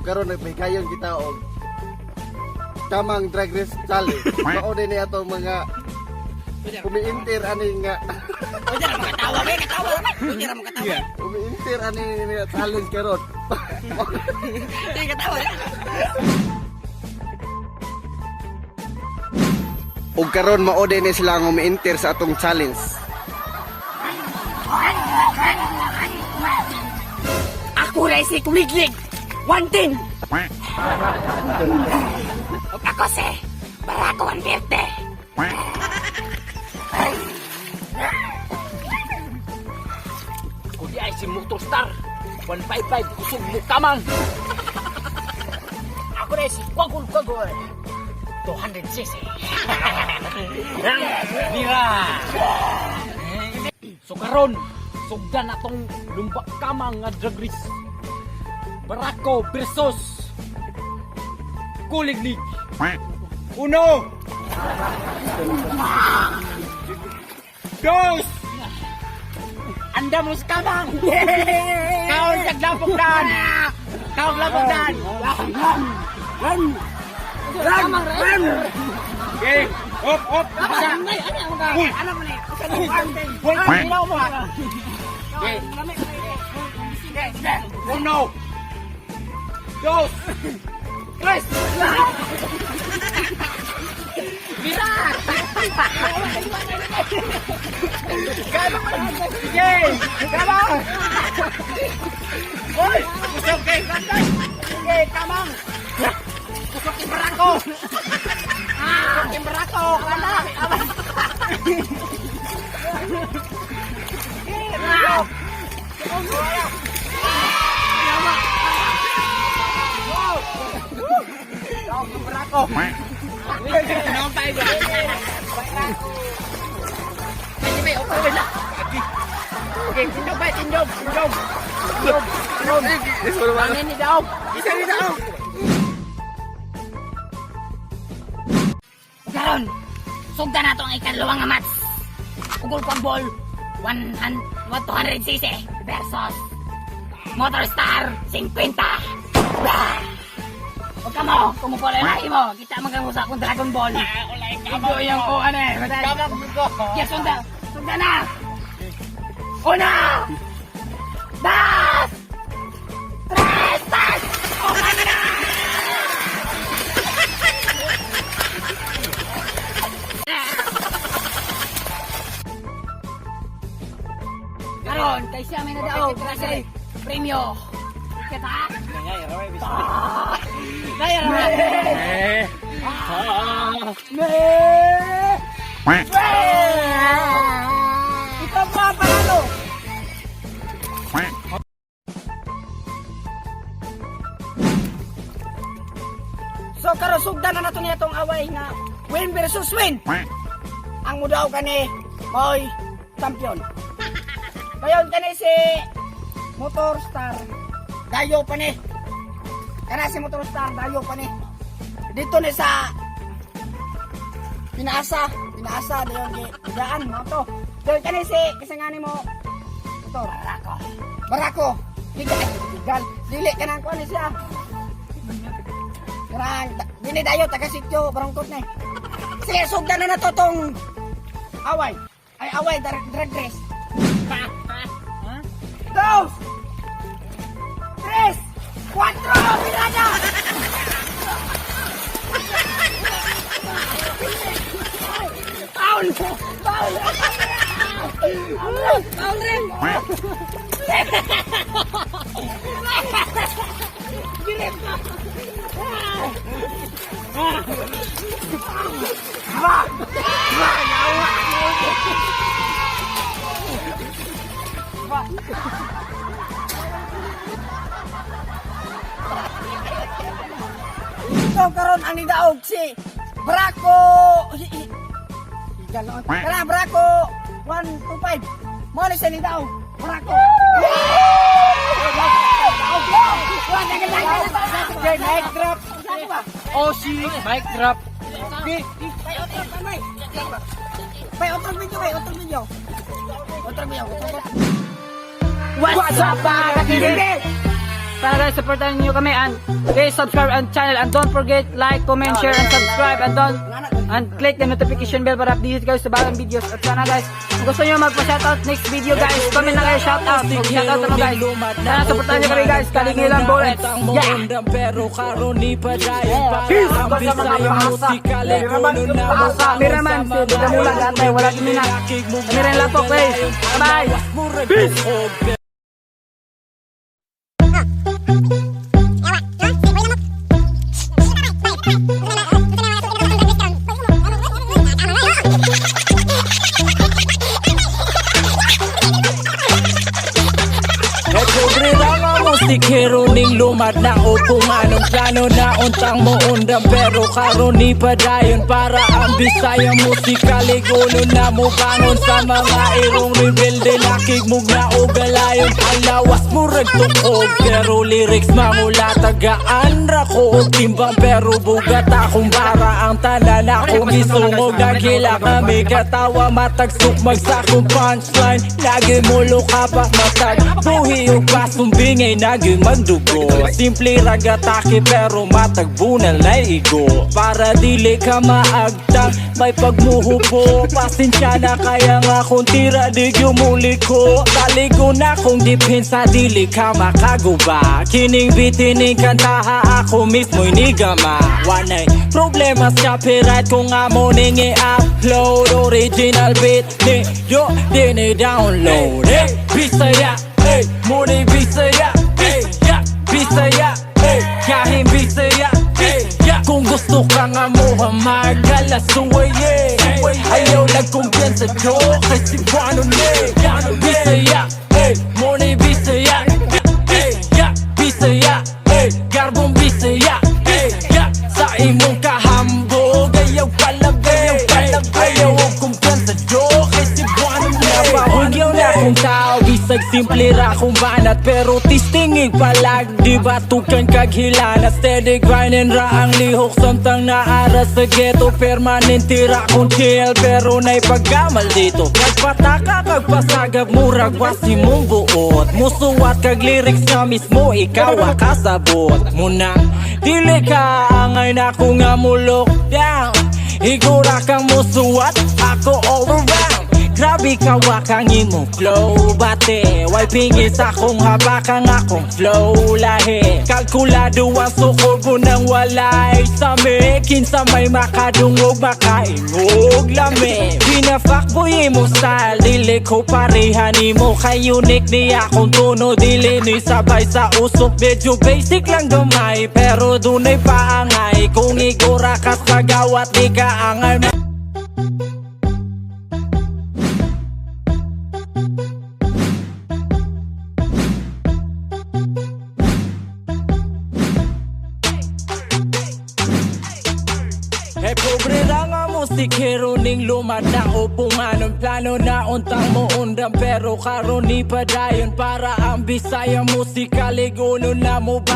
Karon nagpahigayon kita og Kamang Drag Race Challenge. Mao din ni atong mga umiinter ani nga Pwede ra makatawa ba? Katawa ra. Pwede ra makatawa. Umiinter ani nga challenge karon. Hindi katawa. Ug karon mao din ni sila ang umiinter sa atong challenge. Ako ra si Kuliglig. One thing. Ug ako si Barako 150. Ako di ay si Motorstar 155 kusog mo kamang. Ako na si Kwagul Kwagul 200 cc. Mira. So karon sugdan atong lumba kamang nga drag race. Barako versus Kuliglig. Uno. Dos. Andamos kamang. Kaon taglapok dan. Kaon lapok dan. Run! Run! Run! Okay. Op op. Ano ano mo ni? Hoy, ilaw mo. Okay. Uno. Dos. Tres. Mira. Sige. Kamang. Hoy, kusog kay Sige, kamang. Kusog kay barako. Kusog kay barako. Kamang. Kamang. Okay, tindog ba? Tindog, tindog. Tindog, tindog. Ano ni daw? Isa ni daw. Karon, sugdan nato ang ikalawang nga match. Ugol pang ball, 100 cc versus Motorstar 50. Bah! Huwag ka mo, kumukulay lahi mo. Kita man kang usa akong Dragon Ball. Ito yung ko ano eh. Yes, sunda. Sunda na. Una! Das! Tres! Tas! Okay na! Karon, kay siya may nadaog kasi premyo. Kita? Ikaw pa panalo. So karon sugdan na nato niya tong away nga win versus win. Ang mudaw kani mo'y champion. Dayon kani si Motor Star. Dayo pa ni. Kana si Motor Star dayo pa ni. Dito ni sa Pinaasa, pinaasa dayon gi daan mo to. Dayon kani si kasi nga nimo motor. Barako. Barako. Gigal, gigal. Dili kanang kuan ni siya. Kanang dili dayo taga sityo barangkot ni. Sige, sugdan na nato tong away. Ay away drag race. Dos! Tres! Cuatro! Pirata! Foul! Foul! Foul rin! Ito karon ang nidaog si Braco. Higal noon. Kana Braco 125. Mo ni siya nidaog. Braco. Okay, mic drop. Oshi, mic drop. Okay. Bay, otro video, bay, otro video. Otro video, otro video. What's up, mga katindig? Sana guys, supportan niyo kami and guys, subscribe and channel and don't forget like, comment, share and subscribe and don't and click the notification bell para update kayo sa bagong videos. At sana guys, kung gusto niyo magpa-shoutout next video guys, comment na kayo shoutout. Mag-shoutout naman guys. Sana supportan niyo kami guys. Kalingilang Bullets. Yeah! Pero karon ni padayon para Peace! ang Sa mga Bisaya pahasa. musikal na Cameraman, si Damula, Gatay, wala gini na. Kami rin lapok guys. Bye! Peace! Eh, pobre ra nga musikero ning lumad na o kung anong plano na untang mo undang, pero karon ni padayon para ang Bisaya musikal igulo na mo bangon sa mga irong rebelde, lakig mugna o galayon. Ang lawas murag tukog pero lyrics mamula, tagaan ra ko og timbang pero bugat akong bara, ang tanan akong gisungog, nagila kami katawa matag sukmag sa akong punchline, lagi mo luka pa matag buhi og pasumbingay nagi magdugo, simple ra gatake pero matag bunal na igo, para dili ka maagtang may pagmuhupo, pasensya na kaya nga kung tira di muli ko taligo na kong depensa, dili ka makaguba, kining bitining kantaha ako mismo'y nigama, wanay problema sa copyright kung amo ning i-upload original beat ni yo dini download. Hey, Bisaya, hey, muni Bisaya, hey, Bisaya, hey, kahin Bisaya, hey, kung gusto ka nga mo magalasuway, yeah. Ayaw nagkumpiyansa do kay si Buano ni Bisaya, hey, muni Bisaya, hey, Bisaya, hey, garbong Bisaya, hey, sa imong kahambog ayaw palabi, ayaw og kumpiyansa do kay si Buano ni. Napahugyaw na kong tao bisag simple ra akong banat pero tistingig palag di ba tukan kag hilana, steady grinding ra ang lihok samtang naara sa ghetto, permanente ra kong chill pero nay paggamal dito, nagpataka kag pasagab murag wasi mong buot, musuwat kag lyrics nga mismo ikaw akasabot munang dili ka angay na ko nga mo look down, igura kang musuwat ako all around. Grabe ka wakang imong flow bate, way pingis akong habakang akong flow lahi, kalkulado ang sukol ko nang walay sami, kinsa may makadungog makaingog lami, pina-fuckboy mo style dili ko pareha nimo, kay unique ni akong tono dili ni sabay sa usok, medyo basic lang gamay pero dunay paangay, kung igura ka sa gawat di ka angay. Eh, pobre ra nga musikero ning lumad na o kung anong plano na untang mo undang, pero karon ni padayon para ang Bisaya musikal igulo na mo ba.